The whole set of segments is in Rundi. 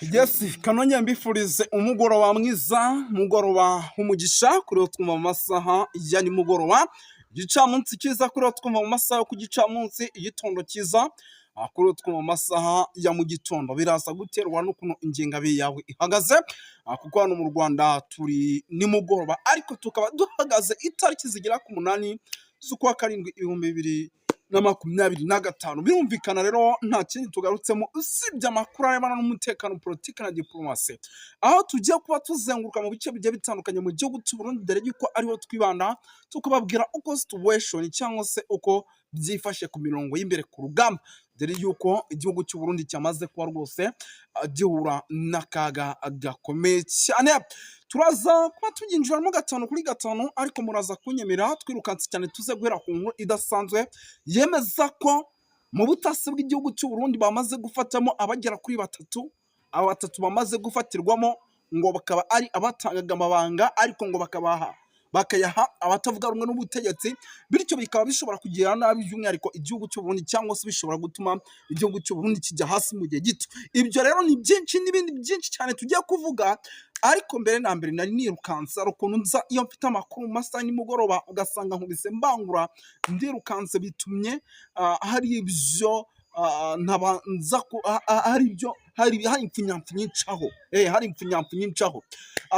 Yes, kanongera mbifurize umugoroba mwiza, umugoroba w'umugisha kuri wo twumva mu masaha ya nimugoroba, igicamunsi cyiza kuri wo twumva mu masaha yo ku gicamunsi, igitondo cyiza kuri wo twumva mu masaha ya mu gitondo. Biraza guterwa n'ukuntu ingengabihe yawe ihagaze, kuko hano mu Rwanda turi nimugoroba, ariko tukaba duhagaze itariki zigera ku 8 z'ukwa karindwi 2025. Birumvikana rero nta kindi tugarutsemo usibye amakuru arebana n'umutekano, politiki na diplomasi, aho tugiye kuba tuzenguruka mu bice bigiye bitandukanye mu gihugu cy'u Burundi, dore yuko ariho twibanda, tukababwira uko situation cyangwa se uko byifashe ku mirongo y'imbere ku rugamba, dore yuko igihugu cy'u Burundi cyamaze kuba rwose gihura n'akaga gakomeye cyane. Turaza kuba tubyinjiramo gatanu kuri gatanu, ariko muraza kunyemera twirukanse cyane tuze guhera ku nkuru idasanzwe yemeza ko mu butasi bw'igihugu cy'u Burundi bamaze gufatamo abagera kuri batatu. Aba batatu bamaze gufatirwamo ngo bakaba ari abatangaga amabanga, ariko ngo bakabaha bakayaha abatavuga rumwe n'ubutegetsi, bityo bikaba bishobora kugirira nabi by'umwihariko igihugu cy'u Burundi, cyangwa se bishobora gutuma igihugu cy'u Burundi kijya hasi mu gihe gito. Ibyo rero ni byinshi n'ibindi byinshi cyane tugiye kuvuga, ariko mbere na mbere nari nirukanse. Hari ukuntu nza iyo mfite amakuru mu masaha nimugoroba, ugasanga nkubise mbangura ndirukanse, bitumye hari ibyo ntabanza hari ibyo hari impfunyapfunyicaho, hari impfunyapfunyicaho.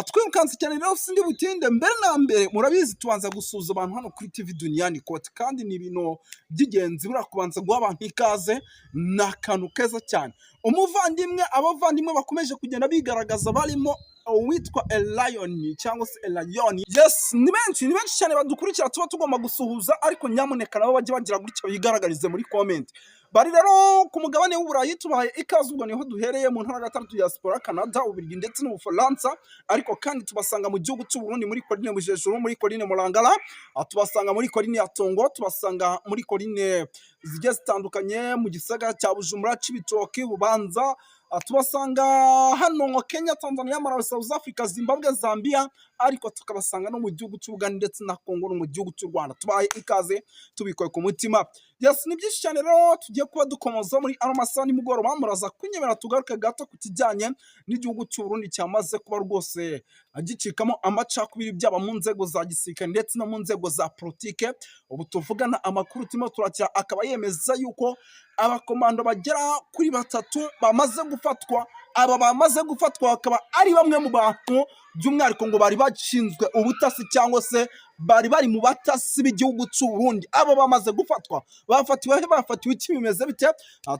Twirukanse cyane rero, sindi butinde. Mbere na mbere murabizi tubanza gusuhuza abantu hano kuri TV Duniani Kote, kandi ni ibintu by'ingenzi buriya kubanza guha abantu ikaze, ni akantu keza cyane. Umuvandimwe, abavandimwe bakomeje kugenda bigaragaza barimo uwitwa Elion cyangwa se Elion. Yes, ni benshi, ni benshi cyane badukurikira tuba tugomba gusuhuza, ariko nyamuneka nabo bajye bagira gutya bigaragarize muri comment. Bari rero ku mugabane w'Uburayi, tubahaye ikaze. Ubwo niho duhereye mu ntara gatandatu ya siporo, Canada, Ububiligi ndetse n'Ubufaransa, ariko kandi tubasanga mu gihugu cy'u Burundi muri Colline Mujejuru, muri Colline Murangara, tubasanga muri Colline ya Tongo, tubasanga muri colline zigiye zitandukanye mu gisagara cya Bujumbura, Cibitoke, Bubanza, tubasanga hano Kenya, Tanzania, Malawi, South Africa, Zimbabwe, Zambia, ariko tukabasanga no mu gihugu cy'Uganda ndetse na Congo no mu gihugu cy'u Rwanda. Tubahaye ikaze tubikoye ku mutima. Yes, ni byinshi cyane rero tugiye kuba dukomoza muri ano masaha nimugoroba. Muraza kunyemera tugaruke gato ku kijyanye n'igihugu cy'u Burundi cyamaze kuba rwose gicikamo amacakubiri, byaba mu nzego za gisirikare ndetse no mu nzego za politike. Ubu tuvugana amakuru turimo turakira akaba yemeza yuko abakomando bagera kuri batatu bamaze gufatwa. Aba bamaze gufatwa bakaba ari bamwe mu bantu by'umwihariko ngo bari bashinzwe ubutasi cyangwa se bari bari mu batasi b'igihugu cy'u Burundi. Aba bamaze gufatwa bafatiwe he? Bafatiwe iki? Bimeze bite?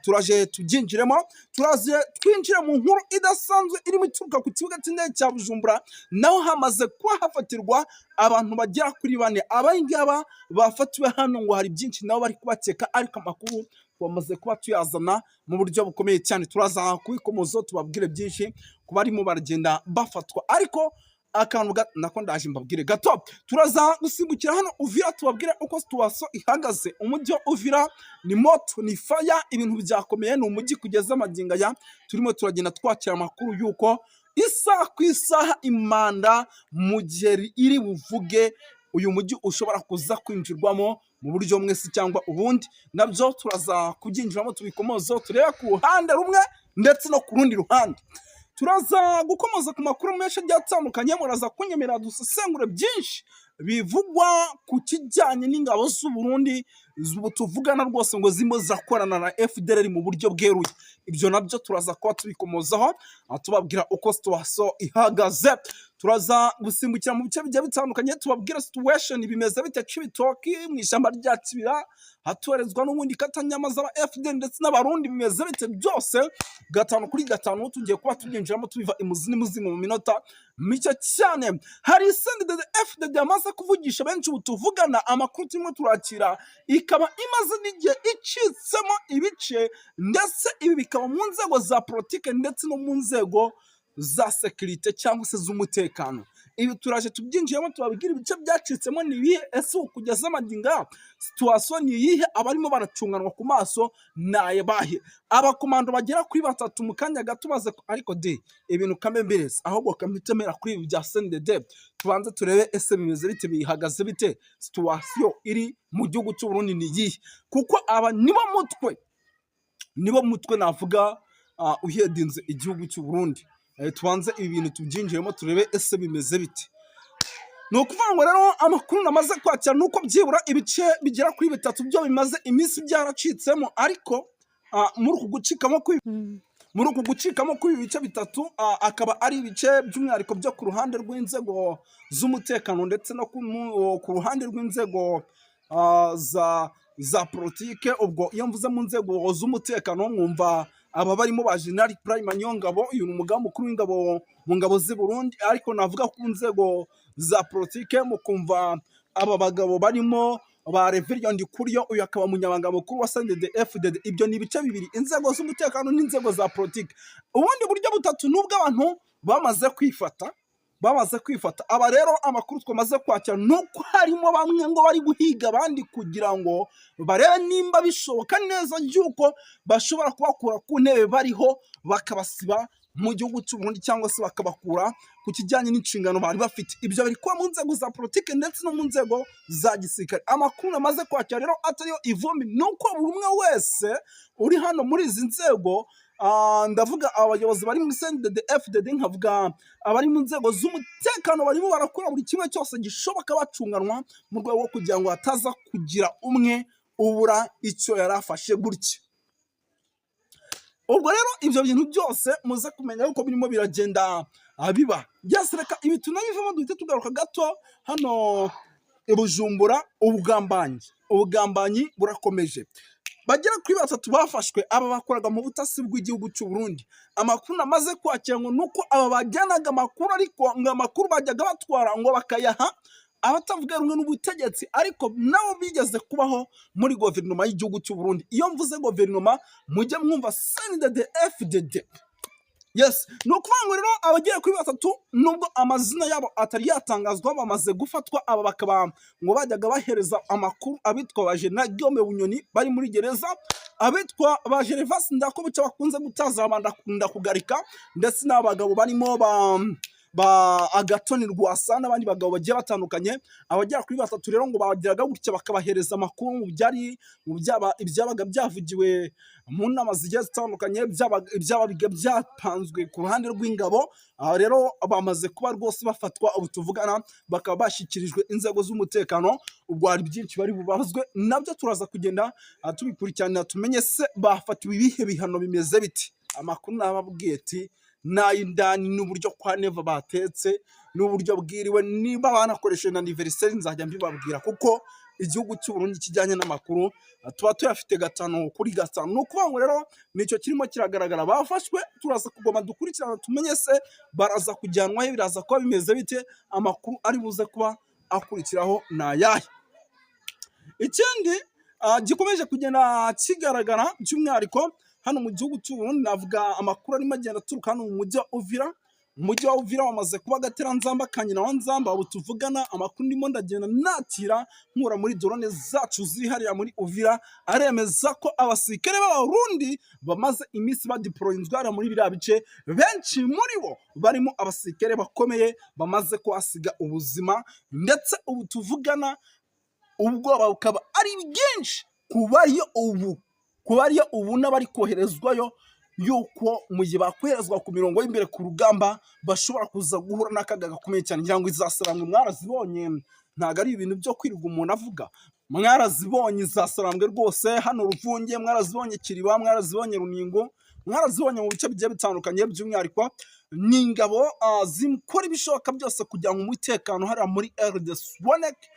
Turaje tubyinjiremo, turaje twinjire mu nkuru idasanzwe irimo ituruka ku kibuga cy'indege cya Bujumbura, naho hamaze kuba hafatirwa abantu bagera kuri bane. Aba ngaba bafatiwe hano ngo hari byinshi nabo bari kubakeka, ariko amakuru bamaze kuba tuyazana mu buryo bukomeye cyane. Turaza kubikomozo tubabwire byinshi ku barimo baragenda bafatwa, ariko akantu nako ndaje mbabwire gato. Turaza gusimbukira hano Uvira tubabwire uko situation ihagaze. Umujyi wa Uvira ni moto, ni faya, ibintu byakomeye. Ni umujyi kugeza amagingo aya turimo turagenda twakira amakuru y'uko isaha ku isaha imanda mu gihe iri buvuge uyu mujyi ushobora kuza kwinjirwamo mu buryo bumwe se cyangwa ubundi. Nabyo turaza kubyinjiramo tubikomozeho, turebe ku ruhande rumwe ndetse no ku rundi ruhande. Turaza gukomoza ku makuru menshi agiye atandukanye. Muraza kunyemerera dusesengure byinshi bivugwa ku kijyanye n'ingabo z'u Burundi ubu tuvugana rwose ngo zirimo zirakorana na FDLR mu buryo bweruye. Ibyo nabyo turaza kuba tubikomozaho, tubabwira uko situation ihagaze. Turaza gusimbukira mu bice bigiye bitandukanye tubabwira situation bimeze bite Cibitoki, mu ishyamba rya Kibira hatorezwa n'ubundi katanyama z'aba FDL ndetse n'Abarundi, bimeze bite byose gatanu kuri gatanu. Tugiye kuba tubyinjiramo tubiva imuzi n'imuzingo mu minota mike cyane. Hari CNDD FDD yamaze kuvugisha benshi ubu tuvugana, amakuru turimo turakira ikaba imaze n'igihe icitsemo ibice, ndetse ibi bikaba mu nzego za politike ndetse no mu nzego za sécurité cyangwa se z'umutekano. Ibi turaje tubyinjiyemo tubabwira ibice byacitsemo ni ibihe. Ese ubu kugeza amagingo aya situation ni iyihe? Abarimo baracunganwa ku maso ni ayabahe? Abakomando bagera kuri batatu mu kanya gato baze, ariko de ibintu kamembereza ahubwo kamitemera kuri ibi bya CNDD, tubanze turebe ese bimeze bite, bihagaze bite, situation iri mu gihugu cy'u Burundi ni iyihe? Kuko aba nibo mutwe navuga. uhedinze igihugu cy'u Burundi. Tubanze ibi bintu tubyinjiremo, turebe ese bimeze bite. Ni ukuvuga ngo rero amakuru namaze kwakira ni uko byibura ibice bigera kuri bitatu byo bimaze iminsi byaracitsemo, ariko muri uku gucikamo kw'ibi bice bitatu, akaba ari ibice by'umwihariko byo ku ruhande rw'inzego z'umutekano ndetse no ku ruhande rw'inzego za politike. Ubwo iyo mvuze mu nzego z'umutekano, mwumva aba barimo ba General Prime Niyongabo, uyu ni umugaba mukuru w'ingabo mu ngabo z'i Burundi, ariko navuga ku nzego za politike mukumva aba bagabo barimo ba Reverien Ndikuriyo, uyu akaba umunyamabanga mukuru wa CNDD FDD. Ibyo ni ibice bibiri, inzego z'umutekano n'inzego za politike. Ubundi buryo butatu nubwo abantu bamaze kwifata. Aba rero amakuru twamaze kwakira ni uko harimo bamwe ngo bari guhiga abandi kugira ngo barebe nimba bishoboka neza yuko bashobora kubakura ku ntebe bariho, bakabasiba mu gihugu cy'u Burundi, cyangwa se bakabakura ku kijyanye n'inshingano bari bafite. Ibyo biri kuba mu nzego za politike ndetse no mu nzego za gisirikare. Amakuru namaze kwakira rero atariyo ivumbi ni uko buri umwe wese uri hano muri izi nzego, ndavuga abayobozi bari muri CNDD FDD, nkavuga abari mu nzego z'umutekano, barimo barakora buri kimwe cyose gishoboka bacunganwa mu rwego rwo kugira ngo hataza kugira umwe ubura icyo yari afashe gutya. Ubwo rero ibyo bintu byose muze kumenya yuko birimo biragenda biba. Yes, reka ibi tunabivamo, duhite tugaruka gato hano i Bujumbura. Ubugambanyi burakomeje. Bagera kuri batatu bafashwe, aba bakoraga mu butasi bw'igihugu cy'u Burundi. Amakuru namaze kwakira ngo nuko aba bajyanaga amakuru, ariko ngo amakuru bajyaga batwara ngo bakayaha abatavuga rumwe n'ubutegetsi, ariko nabo bigeze kubaho muri guverinoma y'igihugu cy'u Burundi. Iyo mvuze guverinoma mujye mwumva CNDD FDD. Yes, ni ukuvuga ngo rero abagera kuri batatu, nubwo amazina yabo atari yatangazwa, bamaze gufatwa. Aba bakaba ngo bajyaga bahereza amakuru abitwa ba General Guillaume Bunyoni bari muri gereza, abitwa ba Gervas Ndakobuca bakunze gutaza Ndakugarika, ndetse n'abagabo barimo ba Agathon Rwasa n'abandi bagabo bagiye batandukanye. Abagera kuri batatu rero ngo bagiraga gutya bakabahereza amakuru mu byari mu byaba ibyabaga byavugiwe mu nama zigiye zitandukanye, ibyabaga byapanzwe ku ruhande rw'ingabo. Aha rero bamaze kuba rwose bafatwa, ubu tuvugana bakaba bashyikirijwe inzego z'umutekano. Ubwo hari byinshi bari bubazwe, nabyo turaza kugenda tubikurikiranira, tumenye se bafatiwe ibihe bihano, bimeze biti. Amakuru nababwiye ati n'ay'indani n'uburyo kwa Neva batetse n'uburyo bwiriwe, niba banakoresheje na anniversaire nzajya mbibabwira, kuko igihugu cy'u Burundi kijyanye n'amakuru tuba tuyafite gatanu kuri gatanu. Ni ukuvuga ngo rero nicyo kirimo kiragaragara, bafashwe, turaza kugoma dukurikirana tumenye se baraza kujyanwaho, biraza kuba bimeze bite, amakuru ari buze kuba akurikiraho ni ayahe. Ikindi gikomeje kugenda kigaragara by'umwihariko hano mu gihugu cy'u Burundi, navuga amakuru arimo agenda aturuka hano mu mujyi wa Uvira. Umujyi wa Uvira wamaze kuba agateranzamba ka nyina wa Nzamba. Ubu tuvugana amakuru ndimo ndagenda nakira nkura muri drone zacu ziri hariya muri Uvira aremeza ko abasirikare b'Abarundi bamaze iminsi badeployinzwe hariya muri biriya bice, benshi muri bo barimo abasirikare bakomeye bamaze kuhasiga ubuzima, ndetse ubu tuvugana ubwoba bukaba ari bwinshi ku bariyo ubu n'abari koherezwayo, yuko mu gihe bakoherezwa ku mirongo y'imbere ku rugamba bashobora kuza guhura n'akaga gakomeye cyane. Ngira ngo izasarambwe mwarazibonye, ntabwo ari ibintu byo kwirirwa umuntu avuga, mwarazibonye izasarambwe rwose. Hano Ruvunge mwarazibonye, Kiriba mwarazibonye, Runingo mwarazibonye, mu bice bigiye bitandukanye. By'umwihariko ni ingabo zikora ibishoboka byose kugira ngo umutekano hariya muri RDC uboneke.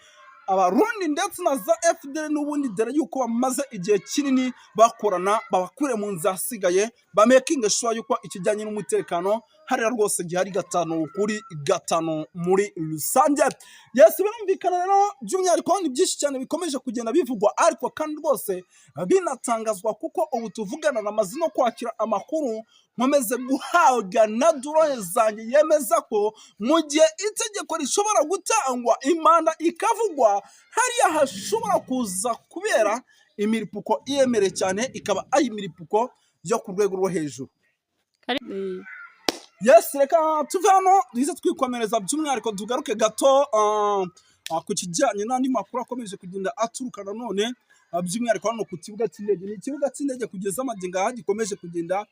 Abarundi ndetse na za FDL n'ubundi, dore yuko bamaze igihe kinini bakorana, babakure mu nzira ahasigaye bamakinge sure yuko ikijyanye n'umutekano hariya rwose gihari gatanu kuri gatanu muri rusange. Yes, birumvikana rero, by'umwihariko ni byinshi cyane bikomeje kugenda bivugwa, ariko kandi rwose binatangazwa, kuko ubu tuvugana namaze no kwakira amakuru nkomeze guhabwa na drone zanjye yemeza ko mu gihe itegeko rishobora gutangwa, imanda ikavugwa, hariya hashobora kuza kubera imiripuko iyemereye cyane, ikaba ari imiripuko yo ku rwego rwo hejuru. Yes, reka tuve hano duhise twikomereza, by'umwihariko tugaruke gato ku kijyanye n'andi makuru akomeje kugenda aturuka nanone. By'umwihariko hano ku kibuga cy'indege, ni ikibuga cy'indege kugeza amagingo aha gikomeje kugenda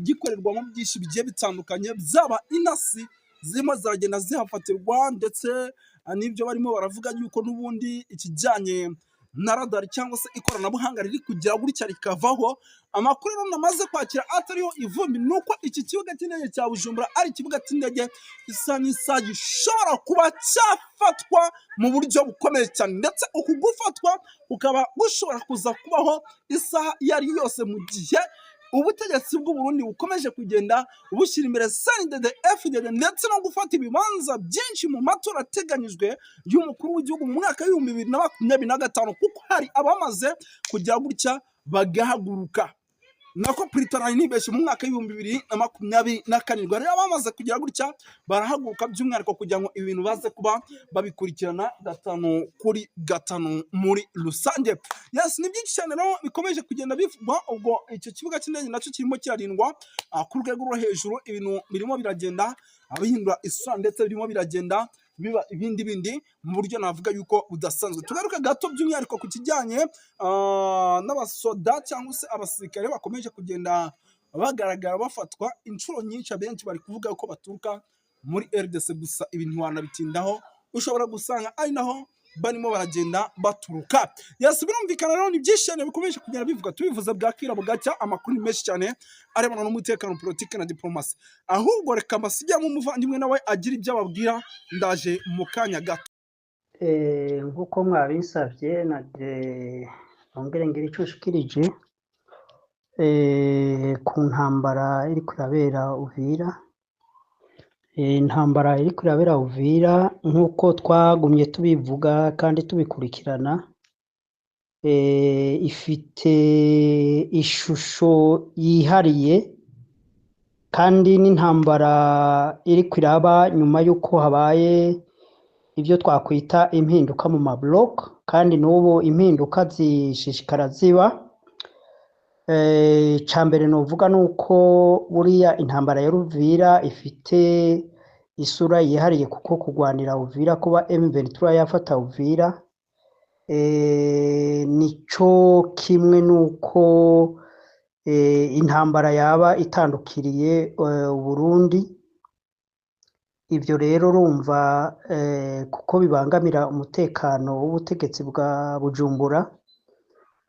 gikorerwamo byinshi bigiye bitandukanye, byaba intasi zirimo ziragenda zihafatirwa, ndetse n'ibyo barimo baravuga yuko n'ubundi ikijyanye na radari cyangwa se ikoranabuhanga riri kugira gutya rikavaho. Amakuru rero namaze kwakira atariho ivumbi ni uko iki kibuga cy'indege cya Bujumbura ari ikibuga cy'indege isa n'isaha gishobora kuba cyafatwa mu buryo bukomeye cyane, ndetse uku gufatwa kukaba gushobora kuza kubaho isaha iyo ari yo yose, mu gihe ubutegetsi bw'u Burundi bukomeje kugenda bushyira imbere CNDD FDD, ndetse no gufata ibibanza byinshi mu matora ateganyijwe y'umukuru w'igihugu mu mwaka w'2025, kuko hari abamaze kugira gutya bagahaguruka, nako puritora nibeshye, mu mwaka w'2027 rero abamaze kugira gutya barahaguruka, by'umwihariko kugira ngo ibintu baze kuba babikurikirana gatanu kuri gatanu muri rusange. Yes, ni byinshi cyane rero bikomeje kugenda bivugwa. Ubwo icyo kibuga cy'indege nacyo kirimo kirarindwa ku rwego rwo hejuru. Ibintu birimo biragenda bihindura isura, ndetse birimo biragenda biba ibindi bindi mu buryo navuga yuko budasanzwe. Tugaruke gato by'umwihariko ku kijyanye n'abasoda cyangwa se abasirikare bakomeje kugenda bagaragara bafatwa inshuro nyinshi. Abenshi bari kuvuga ko baturuka muri RDC, gusa ibi ntiwanabitindaho, ushobora gusanga ari naho barimo baragenda baturuka. Yes, birumvikana rero ni byinshi cyane bikomeje kugenda bivuga, tubivuze bwakira bugacya. Amakuru ni menshi cyane arebana n'umutekano, politiki na diplomasi. Ahubwo reka mbasigiremo umuvandimwe nawe agira ibyo ababwira, ndaje mu kanya gato. Nk'uko mwabinsabye, nongere ngire ico nshikirije ku ntambara iriko irabera Uvira. Intambara iriko irabera Uvira, nk'uko twagumye tubivuga kandi tubikurikirana, ifite ishusho yihariye, kandi n'intambara iriko iraba nyuma y'uko habaye ibyo twakwita impinduka mu ma bloc, kandi n'ubu impinduka zishishikara ziba. Ica mbere novuga nuko buriya intambara ya Uvira ifite isura yihariye, kuko kurwanira Uvira, kuba M23 yafata Uvira, nico kimwe nuko intambara yaba itandukiriye Uburundi. Ivyo rero urumva, kuko bibangamira umutekano w'ubutegetsi bwa Bujumbura,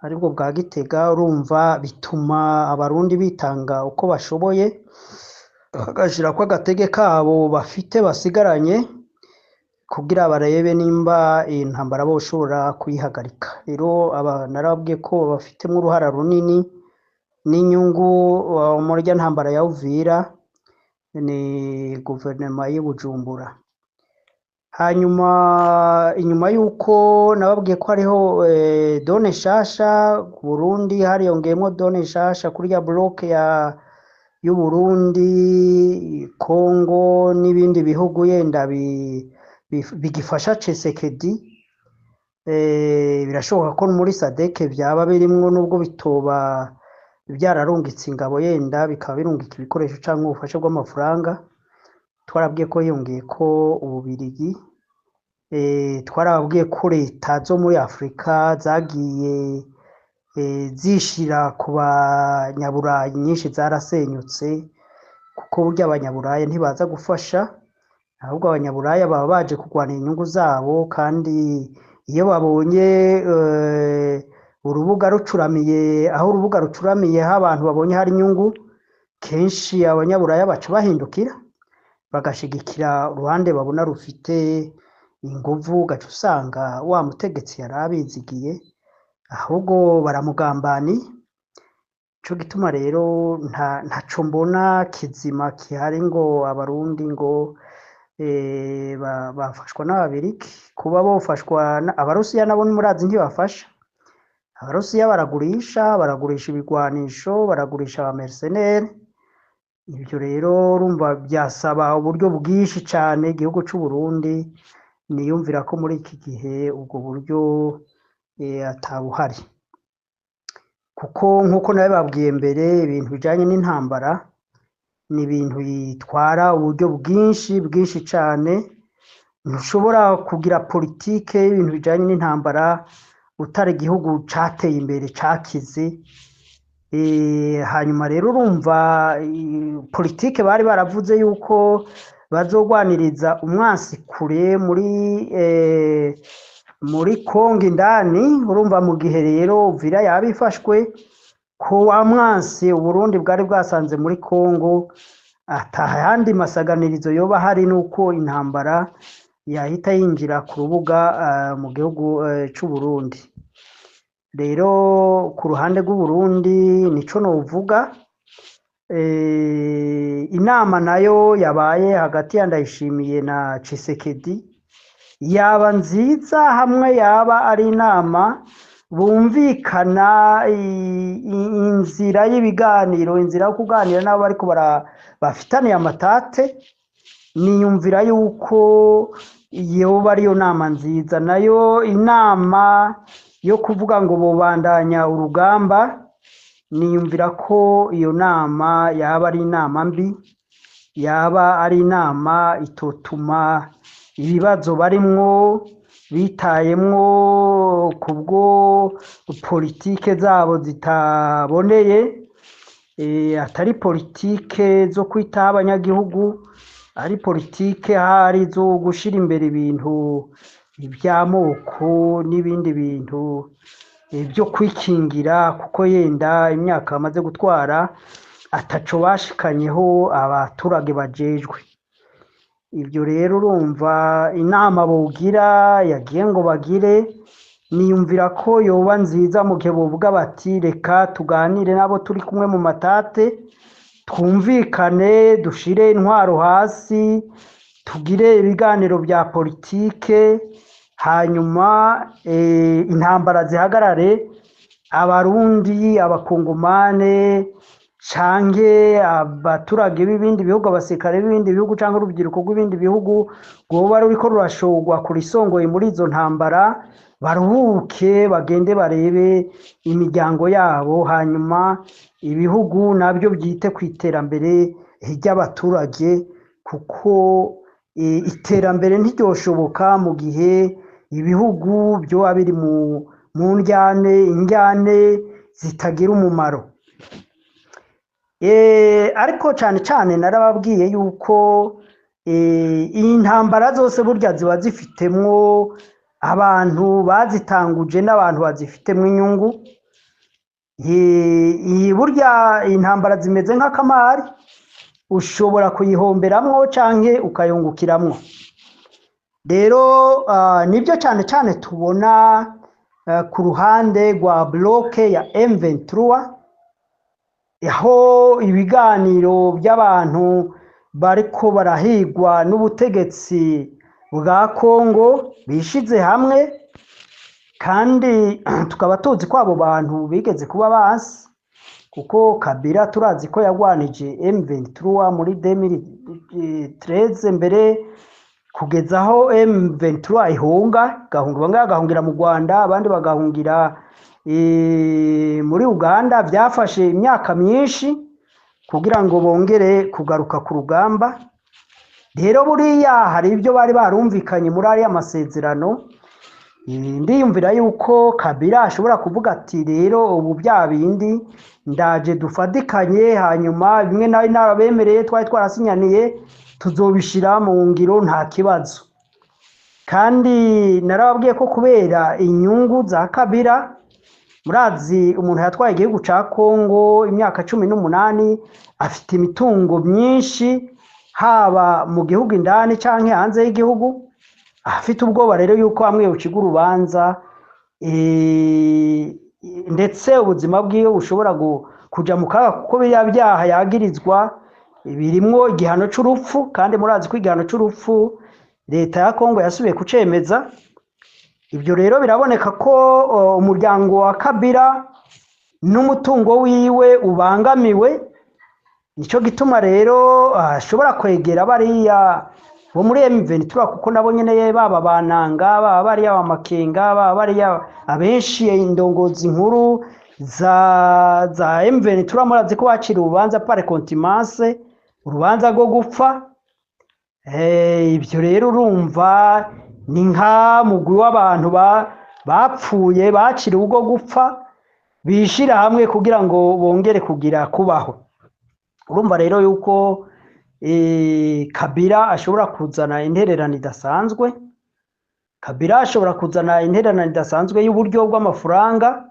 aribwo bwa Gitega, urumva bituma Abarundi bitanga uko bashoboye, bagashirako agatege kabo bafite basigaranye, kugira barebe nimba iyi ntambara boshobora kuyihagarika. Rero aba narababwiye ko bafitemwo uruhara runini n'inyungu muri irya ntambara ya Uvira ni guverinoma y'i Bujumbura. Hanyuma inyuma y'uko nababwiye ko hariho données nshasha ku Burundi, hariyongeyemwo données nshasha kuri ya bloc ya y'Uburundi, Congo n'ibindi bihugu yenda bigifasha Tshisekedi. Birashoboka ko muri SADC vyaba birimwo, nubwo bitoba vyararungitse ingabo, yenda bikaba birungika ibikoresho canke ubufasha bw'amafaranga. Twarabwiye ko hiyongeye ko Ububirigi, twarababwiye ko leta zo muri Afurika zagiye zishira ku banyaburayi, nyinshi zarasenyutse, kuko burya Abanyaburaya ntibaza gufasha, ahubwo Abanyaburaya baba baje kurwanira inyungu zabo, kandi iyo babonye urubuga rucuramiye, aho urubuga rucuramiye aho abantu babonye hari inyungu, kenshi Abanyaburaya baca bahindukira bagashigikira uruhande babona rufite inguvu, ugaca usanga wa mutegetsi yari abizigiye ahubwo baramugambaniye. Nico gituma rero ntaco mbona kizima gihari ngo Abarundi ngo bafashwa n'Ababirigi. Kuba bofashwa Abarusiya nabo murazi ntibafasha. Abarusiya baragurisha ibigwanisho, baragurisha aba mercenaires. Ivyo rero urumva vyasaba uburyo bwinshi cane igihugu c'Uburundi, niyumvira ko muri iki gihe ubwo buryo atabuhari. Kuko nkuko nabibabwiye mbere, ibintu bijanye n'intambara ni ibintu bitwara uburyo bwinshi bwinshi cane. Ntushobora kugira politike y'ibintu bijanye n'intambara. utari igihugu cateye imbere cakize. Hanyuma rero urumva politike bari baravuze yuko bazogwaniriza umwansi kure muri Kongo indani. Urumva mu gihe rero Uvira yaba ifashwe, ko wa mwansi Uburundi bwari bwasanze muri Kongo atahandi masaganirizo yoba hari, nuko intambara yahita yinjira ku rubuga mu gihugu c'u Burundi. Rero ku ruhande rw'Uburundi nico novuga. Inama nayo yabaye hagati ya Ndayishimiye na Tshisekedi yaba nziza hamwe yaba ari inama bumvikana inzira y'ibiganiro, inzira yo kuganira n'abo bariko bafitaniye amatate. Niyumvira yuko yoba ariyo nama nziza. Nayo inama yo kuvuga ngo bobandanya urugamba, niyumvira ko iyo nama yaba ari inama mbi, yaba ari inama itotuma ibibazo barimwo bitayemwo kubwo politike zabo zitaboneye, atari politike zo kwitaho abanyagihugu, ari politike ahari zo gushira imbere ibintu iby'amoko n'ibindi bintu byo kwikingira, kuko yenda imyaka bamaze gutwara ataco bashikanyeho abaturage bajejwe. Ibyo rero urumva inama bogira yagiye ngo bagire, niyumvira ko yoba nziza mu gihe bovuga bati: "Reka tuganire n'abo turi kumwe mu matate, twumvikane, dushire intwaro hasi, tugire ibiganiro bya politike, hanyuma intambara zihagarare, Abarundi, Abakongomane canke abaturage b'ibindi bihugu, abasirikare b'ibindi bihugu canke urubyiruko rw'ibindi bihugu rwoba ruriko rurashorwa kurisongoye muri izo ntambara, baruhuke, bagende barebe imiryango yabo, hanyuma ibihugu nabyo byite ku iterambere ry'abaturage", kuko iterambere ntiryoshoboka mu gihe ibihugu byoba biri mu ndyane, indyane zitagira umumaro. Ariko cane cane narababwiye yuko iyi ntambara zose burya ziba zifitemwo abantu bazitanguje n'abantu bazifitemwo inyungu. Iyi burya intambara zimeze nk'akamari, ushobora kuyihomberamwo canke ukayungukiramwo. Rero nibyo cane cane tubona ku ruhande rwa bloc ya M23, aho ibiganiro by'abantu bariko barahigwa n'ubutegetsi bwa Kongo bishize hamwe, kandi tukaba tuzi ko abo bantu bigeze kuba basi, kuko Kabila turazi ko yagwanije M23 muri 2013 mbere kugeza aho M23 ihunga, gahunga, bamwe bagahungira mu Rwanda, abandi bagahungira muri Uganda. Byafashe imyaka myinshi kugira ngo bongere kugaruka ku rugamba. Rero buriya hari ibyo bari barumvikanye muri ariya masezerano. Ndiyumvira yuko Kabila ashobora kuvuga ati: "Rero ubu bya bindi ndaje dufatikanye, hanyuma bimwe nari narabemereye twari twarasinyaniye tuzobishira mu ngiro, nta kibazo." Kandi narababwiye ko kubera inyungu za Kabila, murazi umuntu yatwaye igihugu ca Kongo imyaka 18, afite imitungo myinshi haba mu gihugu indani canke hanze y'igihugu. Afite ubwoba rero yuko hamwe yociga urubanza, ndetse ubuzima bwiwe bushobora kuja mu kaga, kuko biriya byaha yagirizwa birimwo igihano c'urupfu, kandi murazi ko igihano c'urupfu leta ya Kongo yasubiye kucemeza. Ibyo rero biraboneka ko umuryango wa Kabila n'umutungo wiwe ubangamiwe. Nico gituma rero ashobora kwegera bariya bo muri M23, kuko nabo nyene baba bananga, baba bariya ba Makenga, baba bariya abenshi indongozi nkuru za M23, murazi ko bacira urubanza par contumace, urubanza rwo gupfa. Ibyo rero urumva ni nka mugwi w'abantu Bapfuye, baciriwe ubwo gupfa, bishira hamwe kugira ngo bongere kugira kubaho. Urumva rero yuko Kabila ashobora kuzana intererano idasanzwe. Kabila ashobora kuzana intererano idasanzwe y'uburyo bw'amafaranga,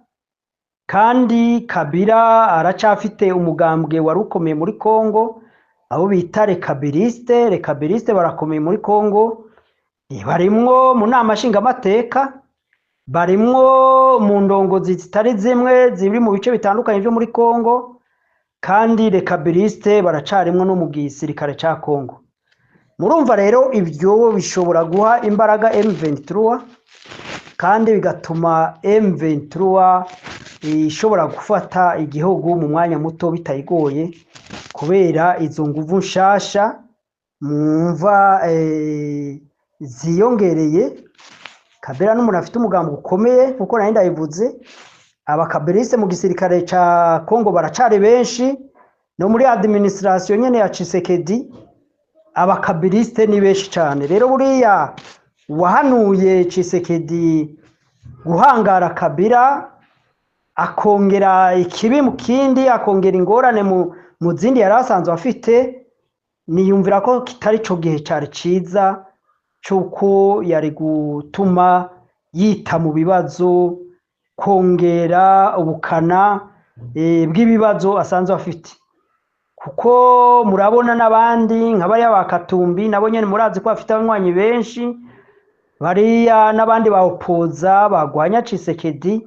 kandi Kabila aracafite umugambwe wari ukomeye muri Congo, abo bita les kabilistes. Les kabilistes barakomeye muri Congo, barimwo mu nama nshingamateka, barimwo mu ndongozi zitari zimwe ziri mu bice bitandukanye vyo muri Congo, kandi les kabilistes baracarimwo no mu gisirikare ca Congo. Murumva rero ivyo bishobora guha imbaraga M23, kandi bigatuma M23 ishobora gufata igihugu mu mwanya muto bitayigoye, kubera izo nguvu nshasha mwumva ziyongereye. Kabila n'umuntu afite umugambi ukomeye, kuko nari ndabivuze, abakabiliste mu gisirikare ca Congo baracari benshi, no muri administration nyene ya Tshisekedi abakabiliste ni benshi cane. Rero buriya wahanuye Tshisekedi guhangara Kabila, akongera ikibi mu kindi, akongera ingorane mu zindi yari asanzwe afite, niyumvira ko kitari co gihe cari ciza c'uko yari gutuma yita mu bibazo, kongera ubukana bw'ibibazo asanzwe afite. Kuko murabona n'abandi nka bariya ba Katumbi, nabo nyene murazi ko bafite abanywanyi benshi, bariya n'abandi ba opposants bagwanya Tshisekedi.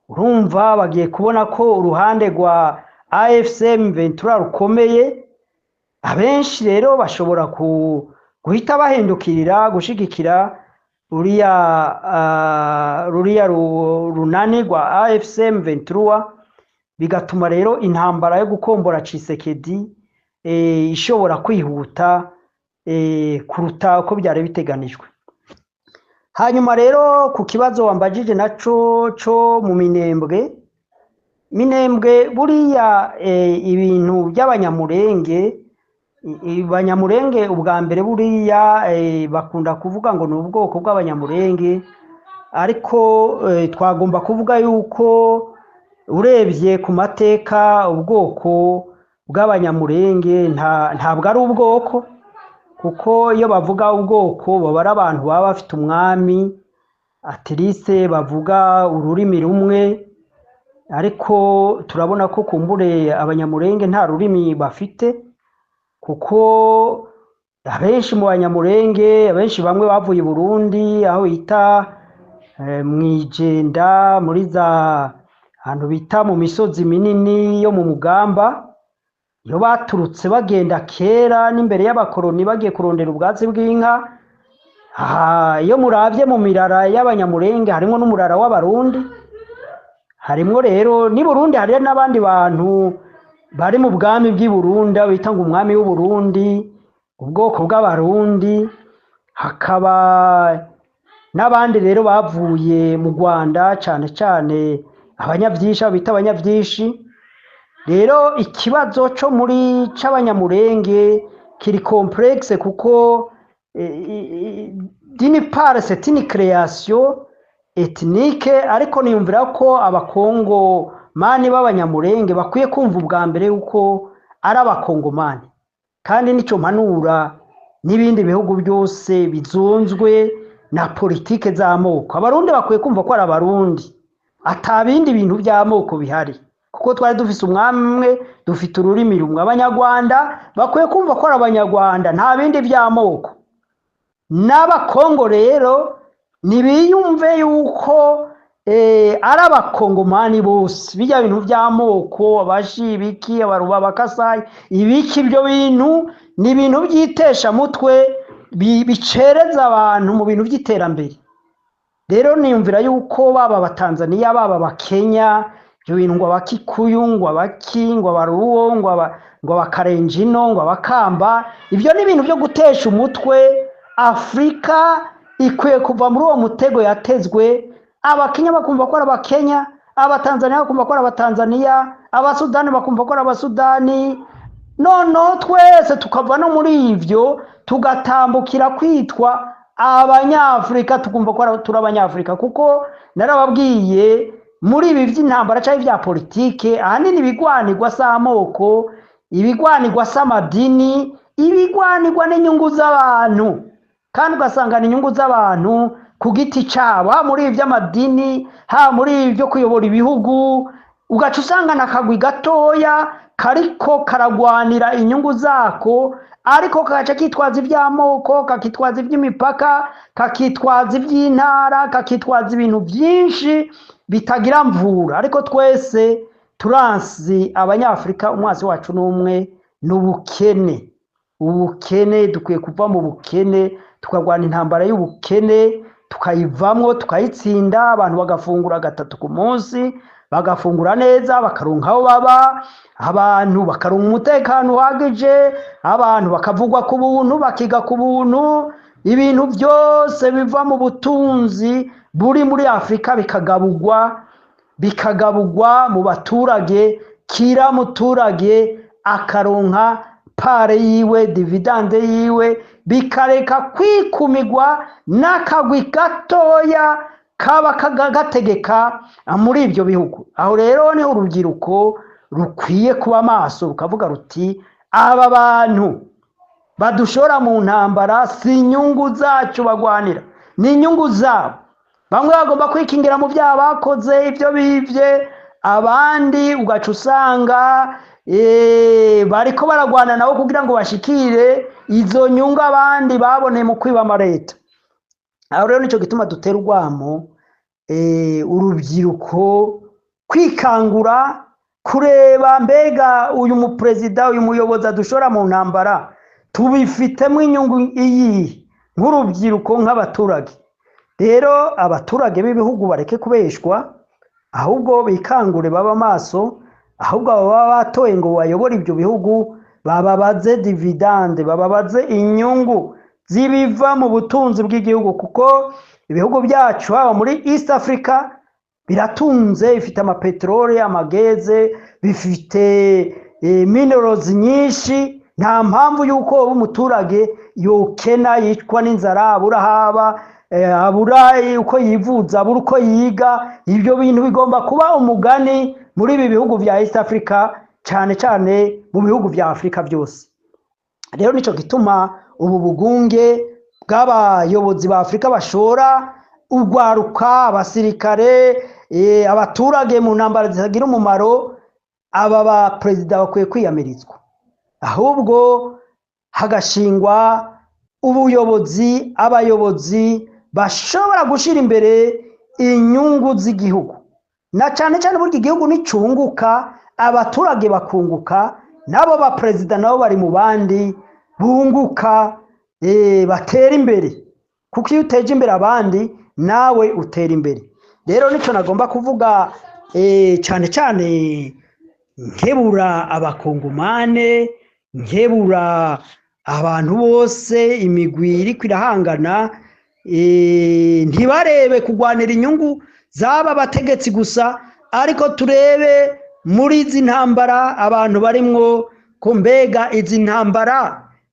Urumva bagiye kubona ko uruhande rwa AFC M23 rukomeye, abenshi rero bashobora guhita bahindukirira gushigikira ruriya runani rwa AFC M23, bigatuma rero intambara yo gukombora Tshisekedi ishobora kwihuta kuruta uko byari biteganijwe. Hanyuma rero ku kibazo wambajije naco co mu Minembwe, Minembwe buriya ibintu by'Abanyamurenge, Abanyamurenge ubwa mbere buriya bakunda kuvuga ngo ni ubwoko bw'Abanyamurenge, ariko twagomba kuvuga yuko urebye ku mateka ubwoko bw'Abanyamurenge ntabwo ari ubwoko, kuko iyo bavuga ubwoko baba ari abantu baba bafite umwami, at least bavuga ururimi rumwe, ariko turabona ko kumbure Abanyamurenge nta rurimi bafite, kuko abenshi mu Banyamurenge, abenshi bamwe bavuye i Burundi, aho bita mw'Ijenda, muri za ahantu bita mu misozi minini yo mu Mugamba, iyo baturutse bagenda kera n'imbere y'abakoroni, bagiye kurondera ubwatsi bw'inka. Aha iyo muravye mu mirara y'Abanyamurenge harimwo n'umurara w'Abarundi, harimwo rero n'i Burundi, hariyo n'abandi bantu bari mu bwami bw'i Burundi, aho bita ngo umwami w'u Burundi, ubwoko bw'Abarundi, hakaba n'abandi rero bavuye mu Rwanda, cane cane Abanyavyinshi, abo bita Abanyavyishi. Rero ikibazo co muri c'Abanyamurenge kiri complexe, kuko d'une part c'est une création ethnique, ariko niyumvira ko Abakongomani b'Abanyamurenge bakwiye kumva ubwa mbere yuko ari Abakongomani, kandi nico mpanura n'ibindi bihugu byose bizunzwe na politike z'amoko. Abarundi bakwiye kumva ko ari Abarundi, ata bindi bintu by'amoko bihari, kuko twari dufise umwami umwe, dufite ururimi rumwe. Abanyarwanda bakwiye kumva ko ari Abanyarwanda, nta bindi by'amoko. N'Abakongo rero ntibiyumve yuko ari Abakongomani bose. Bijya bintu by'amoko, Abashi, ibiki, Abaruba, Abakasayi, ibiki, ibyo bintu ni ibintu by'iteshamutwe bicereza abantu mu bintu by'iterambere. Rero niyumvira yuko baba Abatanzaniya, baba Abakenya, ibyo bintu ngo Abakikuyu, ngo Abaki, ngo Abaruwo, ngo Abakarenjino, ngo Abakamba, ibyo ni ibintu byo gutesha umutwe. Afurika ikwiye kuva muri uwo mutego yatezwe. Abakenya bakumva ko ari Abakenya, Abatanzaniya bakumva ko ari Abatanzaniya, Abasudani bakumva ko ari Abasudani, noneho twese tukava no muri ivyo tugatambukira kwitwa Abanyafurika tukumva ko turi Abanyafurika, kuko narababwiye muri ibi by'intambara cyangwa ibya politike, ahanini ibigwanirwa si amoko, ibigwanirwa si amadini, ibigwanirwa n'inyungu z'abantu, kandi ugasanga ni inyungu z'abantu ku giti cyabo, haba muri ibi by'amadini, haba muri ibi byo kuyobora ibihugu, ugaca usanga na akagwi gatoya kariko karagwanira inyungu zako, ariko kagaca kitwaza iby'amoko, kakitwaza iby'imipaka, kakitwaza iby'intara, kakitwaza ibintu byinshi bitagira mvura. Ariko twese turansi Abanyafurika, umwansi wacu ni umwe, ni ubukene. Ubukene, dukwiye kuva mu bukene, tukarwana intambara y'ubukene, tukayivamwo, tukayitsinda, abantu bagafungura gatatu ku munsi, bagafungura neza, bakaronka aho baba, abantu bakaronka umutekano uhagije, abantu bakavugwa ku buntu, bakiga ku buntu, ibintu byose biva mu butunzi buri muri Afurika bikagabugwa mu baturage, kira muturage akaronka part yiwe, dividende yiwe, bikareka kwikumigwa n'akagwi gatoya kaba gategeka muri ibyo bihugu. Aho rero niho urubyiruko rukwiye kuba maso, rukavuga ruti: "Aba bantu badushora mu ntambara si inyungu zacu bagwanira, ni inyungu zabo." Bamwe bagomba kwikingira mu byaha bakoze, ibyo bibye, abandi ugaca usanga bariko baragwana nabo kugira ngo bashikire izo nyungu abandi baboneye mu kwiba amareta. Aho rero nico gituma dutera urwamo urubyiruko kwikangura, kureba mbega uyu muperezida, uyu muyobozi adushora mu ntambara, tubifitemo inyungu iyihe nk'urubyiruko, nk'abaturage? Rero abaturage b'ibihugu bareke kubeshwa, ahubwo bikangure, baba maso. Ahubwo abo baba batoye ngo bayobore ibyo bihugu bababaze dividende, bababaze inyungu z'ibiva mu butunzi bw'igihugu, kuko ibihugu byacu, haba muri East Africa, biratunze, bifite amapeteroli, amageze, bifite minerals nyinshi. Nta mpamvu y'uko uba umuturage yokena, yicwa n'inzara, abura haba, abura uko yivuza, abura uko yiga. Ibyo bintu bigomba kuba umugani muri ibi bihugu bya East Africa, cyane cyane mu bihugu bya Afurika byose. Rero nico gituma ubu bugunge bw'abayobozi ba Afurika bashora urwaruka, abasirikare, abaturage mu ntambara zitagira umumaro, aba ba perezida bakwiye kwiyamirizwa, ahubwo hagashingwa ubuyobozi, abayobozi bashobora gushyira imbere inyungu z'igihugu, na cyane cyane burya igihugu nicunguka, abaturage bakunguka, nabo ba perezida nabo bari mu bandi bunguka, batera imbere, kuko iyo uteje imbere abandi nawe utera imbere. Rero nicyo nagomba kuvuga, cyane cyane nkebura Abakongomane, nkebura abantu bose, imigwi iriko irahangana, ntibarebe kugwanira inyungu z'aba bategetsi gusa, ariko turebe muri izi ntambara abantu barimwo ko mbega izi ntambara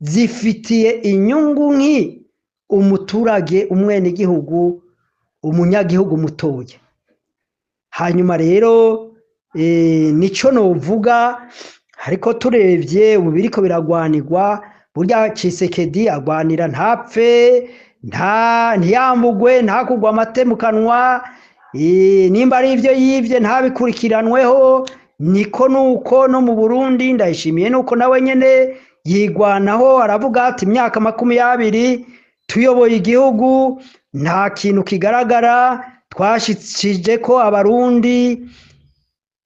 zifitiye inyungu nki umuturage, umwenegihugu, umunyagihugu mutoya. Hanyuma rero nico novuga. Ariko turebye ubu biriko biragwanirwa, burya Tshisekedi agwanira ntapfe, nta ntiyambugwe, ntakugwa amate mu kanwa, nimba ari ivyo yivye ntabikurikiranweho. Niko nuko no mu Burundi Ndayishimiye nuko nawe nyene yigwanaho, aravuga ati: "Imyaka 20 tuyoboye igihugu, nta kintu kigaragara twashikije ko Abarundi."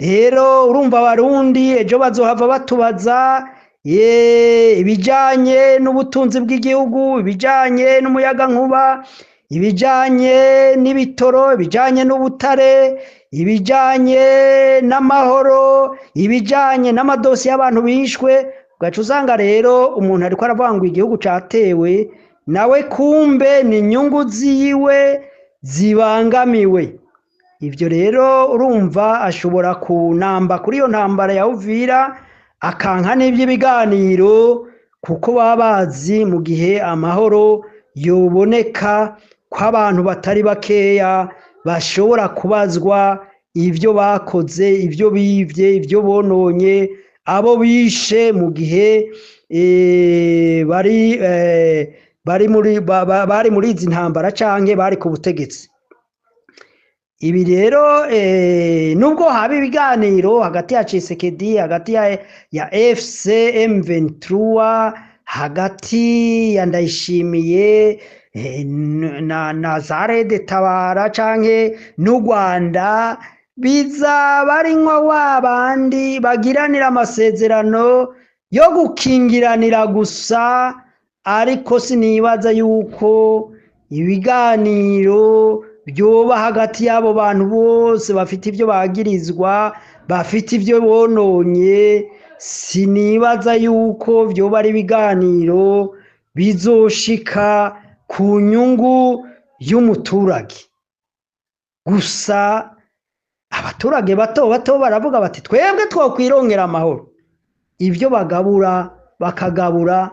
Rero urumva Abarundi ejo bazohava batubaza ye ibijanye n'ubutunzi bw'igihugu, ibijanye n'umuyagankuba, ibijanye n'ibitoro, ibijanye n'ubutare, ibijanye n'amahoro, ibijanye n'amadosiye y'abantu bishwe. Ugaca usanga rero umuntu ariko aravuga ngo igihugu catewe, nawe kumbe ni inyungu ziwe zibangamiwe. Ibyo rero urumva ashobora kunamba kuri iyo ntambara ya Uvira, akanka n'iby'ibiganiro, kuko baba bazi mu gihe amahoro yoboneka ko abantu batari bakeya bashobora kubazwa ibyo bakoze, ibyo bivye, ibyo bononye, abo bishe mu gihe bari muri izi ntambara canke bari ku butegetsi. Ibi rero, nubwo haba ibiganiro hagati ya Tshisekedi, hagati ya AFC M23, hagati ya Ndayishimiye na za RED Tabara canke n'u Rwanda, bizaba ari nka wa bandi bagiranira amasezerano yo gukingiranira gusa, ariko sinibaza yuko ibiganiro byoba hagati y'abo bantu bose bafite ibyo bagirizwa, bafite ibyo bononye. Sinibaza yuko vyoba ari ibiganiro bizoshika ku nyungu y'umuturage. Gusa abaturage bato bato baravuga bati: "Twebwe twokwirongera amahoro, ibyo bagabura bakagabura,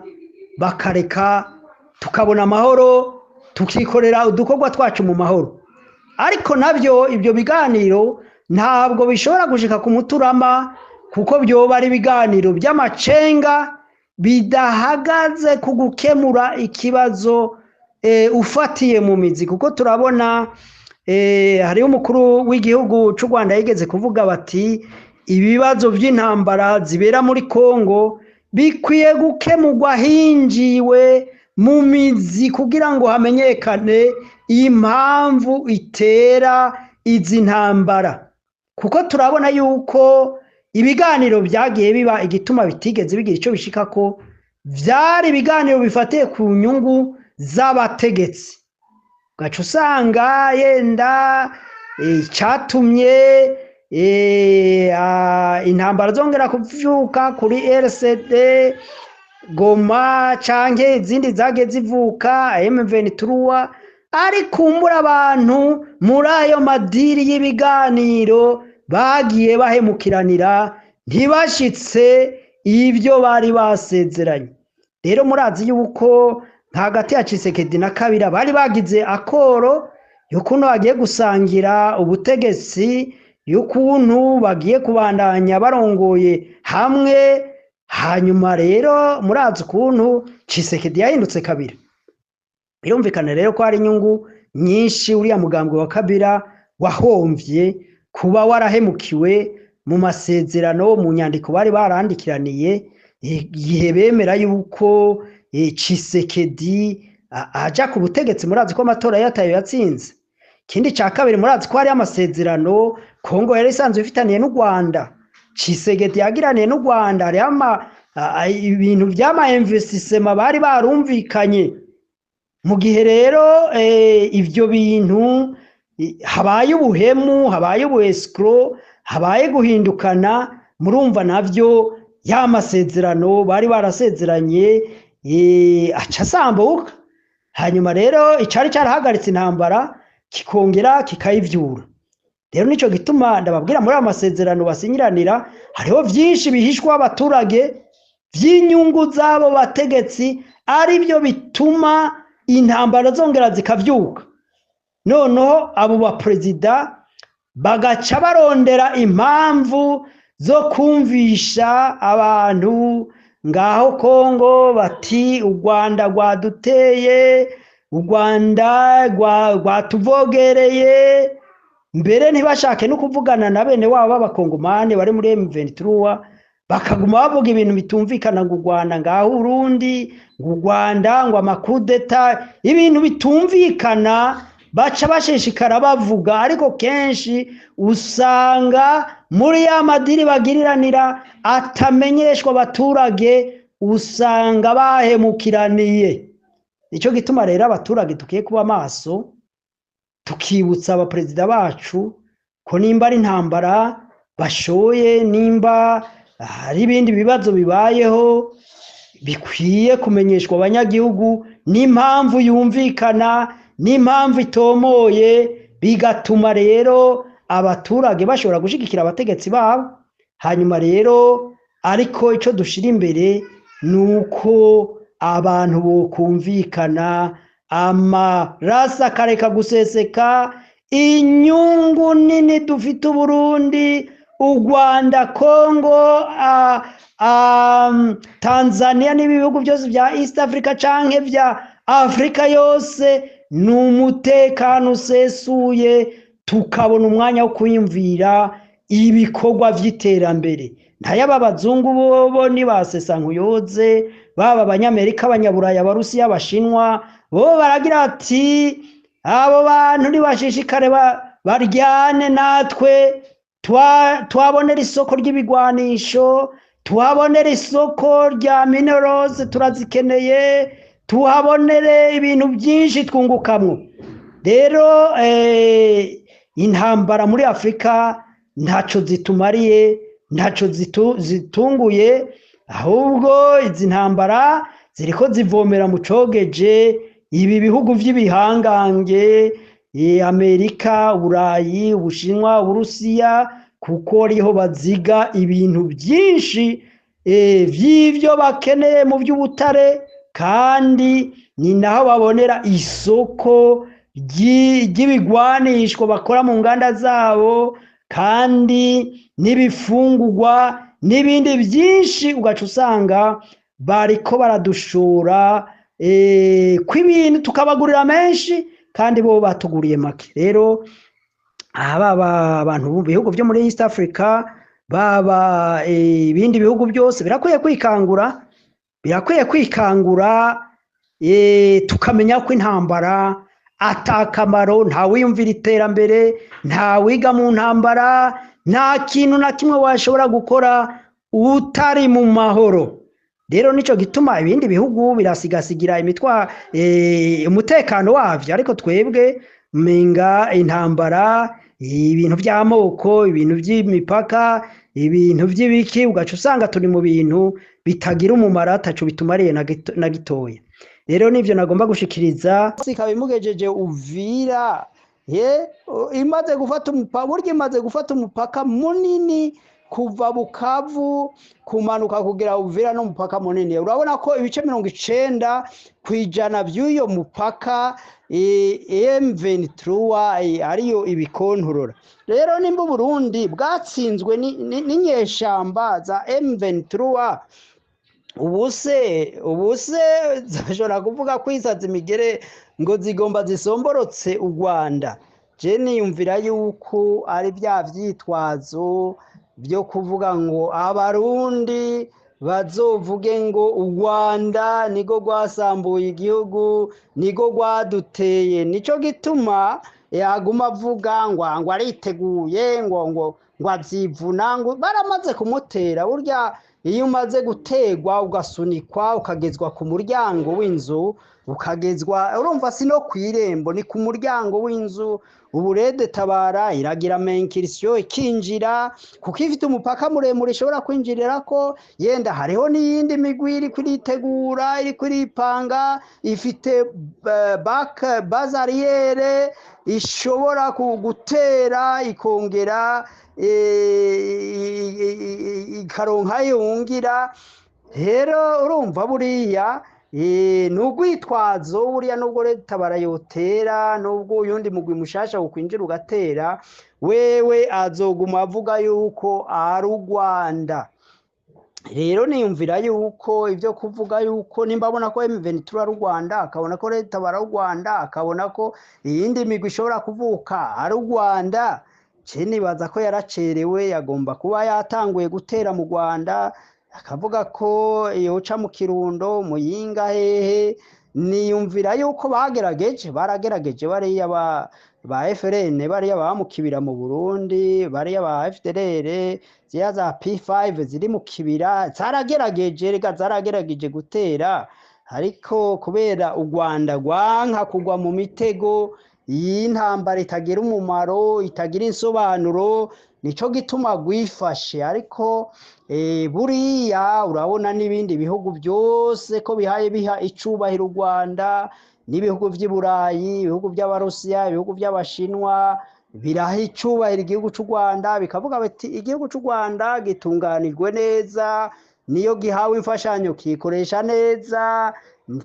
bakareka tukabona amahoro, tukikorera udukorwa twacu mu mahoro." Ariko nabyo ibyo biganiro ntabwo bishobora gushika ku muturama, kuko byoba ari ibiganiro by'amacenga bidahagaze ku gukemura ikibazo ufatiye mu mizi. Kuko turabona hariho umukuru w'igihugu c'u Rwanda yigeze kuvuga bati: "Ibibazo by'intambara zibera muri Kongo bikwiye gukemurwa hinjiwe mu mizi kugira ngo hamenyekane impamvu itera izi ntambara." Kuko turabona yuko ibiganiro byagiye biba, igituma bitigeze bigira icyo bishikako, vyari ibiganiro bifatiye ku nyungu z'abategetsi. Ugaca usanga yenda icatumye intambara zongera kuvyuka kuri RCD Goma canke izindi zagiye zivuka, M23, ari kumbura abantu muri ayo madiri y'ibiganiro bagiye bahemukiranira, ntibashitse ibyo bari basezeranye. Rero murazi yuko hagati ya Tshisekedi na Kabila bari bagize accord y'ukuntu bagiye gusangira ubutegetsi, y'ukuntu bagiye kubandanya barongoye hamwe. Hanyuma rero murazi ukuntu Tshisekedi yahindutse Kabila. Birumvikana rero ko hari inyungu nyinshi uriya mugambwe wa Kabila wahomvye kuba warahemukiwe mu masezerano, mu nyandiko bari barandikiraniye igihe bemera yuko Tshisekedi aja ku butegetsi. Murazi ko amatora yatayo yatsinze. Ikindi ca kabiri, murazi ko hari amasezerano Kongo yari isanzwe ifitaniye n'u Rwanda, Tshisekedi yagiraniye n'u Rwanda. Hariho ibintu vy'ama investissement bari barumvikanye. Mu gihe rero ivyo bintu habaye ubuhemu, habaye ubu escroc, habaye guhindukana, murumva navyo ya masezerano bari barasezeranye aca asambuka. Hanyuma rero icari carahagaritse intambara kikongera kikayivyura. Rero nico gituma ndababwira, muri ayo masezerano basinyiranira hariho vyinshi bihishwa abaturage vy'inyungu z'abo bategetsi, aribyo bituma intambara zongera zikavyuka. Noneho abo baperezida bagaca barondera impamvu zo kumvisha abantu ngaho Kongo bati: "U Rwanda rwaduteye, u Rwanda rwatuvogereye." Mbere ntibashake no kuvugana na bene wabo b'abakongomani bari muri M23, bakaguma bavuga ibintu bitumvikana, ngo u Rwanda ngaho Urundi, ngo u Rwanda ngo amakudeta, ibintu bitumvikana baca bashishikara bavuga. Ariko kenshi usanga muri ya madiri bagiriranira atamenyeshwa abaturage, usanga bahemukiraniye. Nico gituma rero abaturage dukwiye kuba maso, tukibutsa abaperezida bacu ko nimba ari intambara bashoye, nimba hari ibindi bibazo bibayeho, bikwiye kumenyeshwa abanyagihugu n'impamvu yumvikana, n'impamvu itomoye, bigatuma rero abaturage bashobora gushigikira abategetsi babo. Hanyuma rero ariko ico dushira imbere ni uko abantu bokumvikana. Amaraso akareka guseseka. Inyungu nini dufite Uburundi, u Rwanda, Congo, Tanzania n'ibihugu byose bya East Africa canke vya Afrika yose ni umutekano usesuye, tukabona umwanya wo kwiyumvira ibikorwa vy'iterambere. Ntayaba abazungu bobo nibasesa nkuyoze, baba abanyamerika, abanyaburaya, abarusiya, abashinwa, bo baragira ati abo bantu nibashishikare baryane natwe twabonera isoko ry'ibigwanisho, tuhabonera isoko rya minerals turazikeneye, tuhabonere ibintu byinshi twungukamwo. Rero intambara muri Afrika ntaco zitumariye, ntaco zitunguye, ahubwo izi ntambara ziriko zivomera mu cogeje ibi bihugu vy'ibihangange, Amerika, Uburayi, Ubushinwa, Uburusiya, kuko ariho baziga ibintu byinshi vy'ivyo bakeneye mu by'ubutare, kandi ni naho babonera isoko ry'ibigwanishwa bakora mu nganda zabo, kandi n'ibifungurwa n'ibindi byinshi. Ugaca usanga bariko baradushora kw'ibintu tukabagurira menshi kandi bo batuguriye make. Rero baba abantu mu bihugu byo muri East Africa, baba ibindi bihugu byose, birakwiye kwikangura, birakwiye kwikangura, tukamenya ko intambara atakamaro. Ntawiyumvira iterambere, ntawiga mu ntambara, nta kintu na kimwe washobora gukora utari mu mahoro. Rero nico gituma ibindi bihugu birasigasigira imitwa umutekano wavyo, ariko twebwe menga intambara, ibintu by'amoko, ibintu by'imipaka, ibintu by'ibiki, ugaca usanga turi mu bintu bitagira umumaro, ataco bitumariye na gitoya. Rero nivyo nagomba gushikiriza. Ikaba imugejeje Uvira, ye imaze gufata umupaka, burya imaze gufata umupaka munini kuva Bukavu kumanuka kugera Uvira, n'umupaka munini. Urabona ko ibice 90% by'uyo mupaka M23 ariyo ibikontorora. Rero nimba Uburundi bwatsinzwe n'inyeshamba za M23, ubuse zashobora kuvuga kwisaza imigere ngo zigomba zisomborotse u Rwanda? Je niyumvira yuko ari bya vyitwazo byo kuvuga ngo abarundi bazovuge ngo u Rwanda nigo rwasambuye igihugu, nigo rwaduteye. Nico gituma yaguma avuga ngo ariteguye, ngo avyivuna, ngo baramaze kumutera. Burya iyo umaze gutegwa, ugasunikwa, ukagezwa ku muryango w'inzu, ukagezwa, urumva si no kw'irembo, ni ku muryango w'inzu. Ubu RED Tabara iragira incursion ikinjira, kuko ifite umupaka muremure ishobora kwinjirirako. Yenda hariho n'iyindi migwi iri kuritegura, iri kuripanga, ifite base arrière ishobora gutera, ikongera ikaronka yungira. Rero urumva buriya ni urwitwazo. Buriya nubwo leta barayotera, nubwo uyundi mugwi mushasha ukwinjira ugatera, wewe azoguma avuga yuko ari u Rwanda. Rero niyumvira yuko ibyo kuvuga yuko nimba abona ko M23 ari u Rwanda, akabona ko leta bara u Rwanda, akabona ko iyindi migwi ishobora kuvuka ari u Rwanda, je nibaza ko yaracerewe. Yagomba kuba yatanguye gutera mu Rwanda, akavuga ko yoca mu Kirundo, Muyinga, hehe. Niyumvira yuko bagerageje, baragerageje bariya ba FRN, bariya baba mu kibira mu Burundi, bariya ba FDLR, ziriya za P5 ziri mu kibira, zaragerageje, rega zaragerageje gutera, ariko kubera u Rwanda rwanka kugwa mu mitego y'intambara itagira umumaro, itagira insobanuro, nico gituma rwifashe. Ariko buriya urabona n'ibindi bihugu byose ko bihaye biha icubahiro u Rwanda, n'ibihugu vy'i Burayi, ibihugu by'Abarusiya, ibihugu by'Abashinwa biraha icubahiro igihugu c'u Rwanda, bikavuga biti igihugu c'u Rwanda gitunganijwe neza, niyo gihawe imfashanyo kikoresha neza.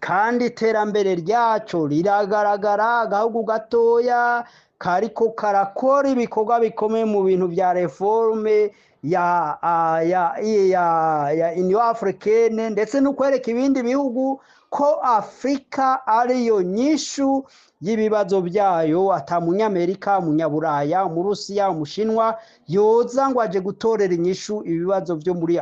Kandi iterambere ryaco riragaragara. Agahugu gatoya kariko karakora ibikorwa bikomeye mu bintu vya réforme ya Union Africaine, ndetse no kwereka ibindi bihugu ko Afrika ariyo nyishu y'ibibazo byayo, ata Munyamerika, Umunyaburaya, Umurusiya, Umushinwa yoza ngo aje gutorera inyishu ibibazo vyo muri